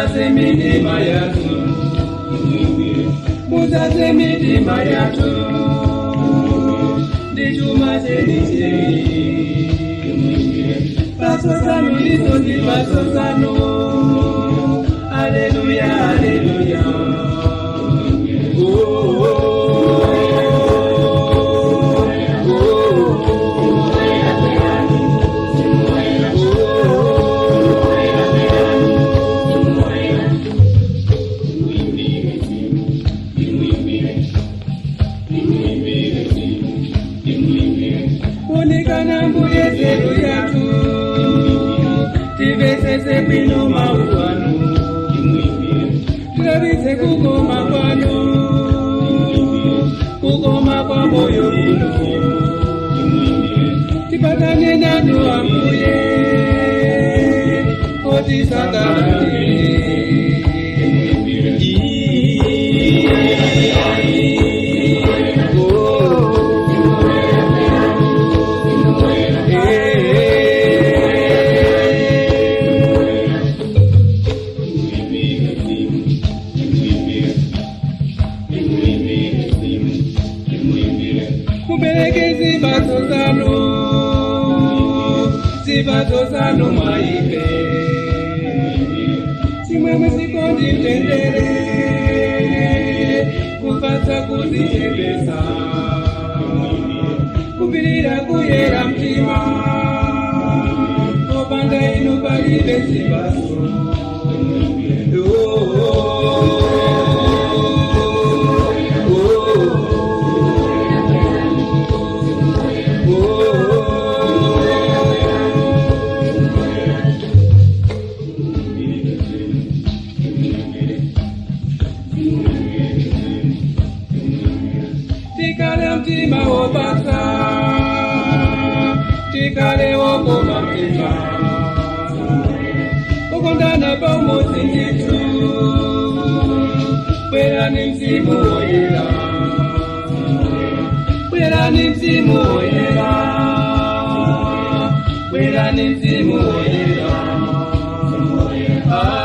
Muzaze mitima yathu, muzaze mitima yathu ndi chuma chenicheni, mphatso zanu izo ndi mphatso zanu. Aleluya, aleluya. Oh, oh, oh, oh. Unikana mbuye nzeru yathu, timvetsetse bwino mawu anu, tilabitse kukoma kwanu, kukoma kwa moyo uno. Tipatane nanu ambuye, otisangalale. Mubereke zipatso zanu, zipatso zanu mwa ife: chimwemwe, chikondi, mtendere, kufatsa, kudzichepetsa, kupirira, kuyera mtima. Popanda inu palibe zipatso. Oh, oh, oh, oh. Tikale mtima wopatsa, tikale wokoma mtima, ukondana pamodzi ndithu. Bwerani mzimu woyera, bwerani mzimu woyera, bwerani mzimu woyera. Ah.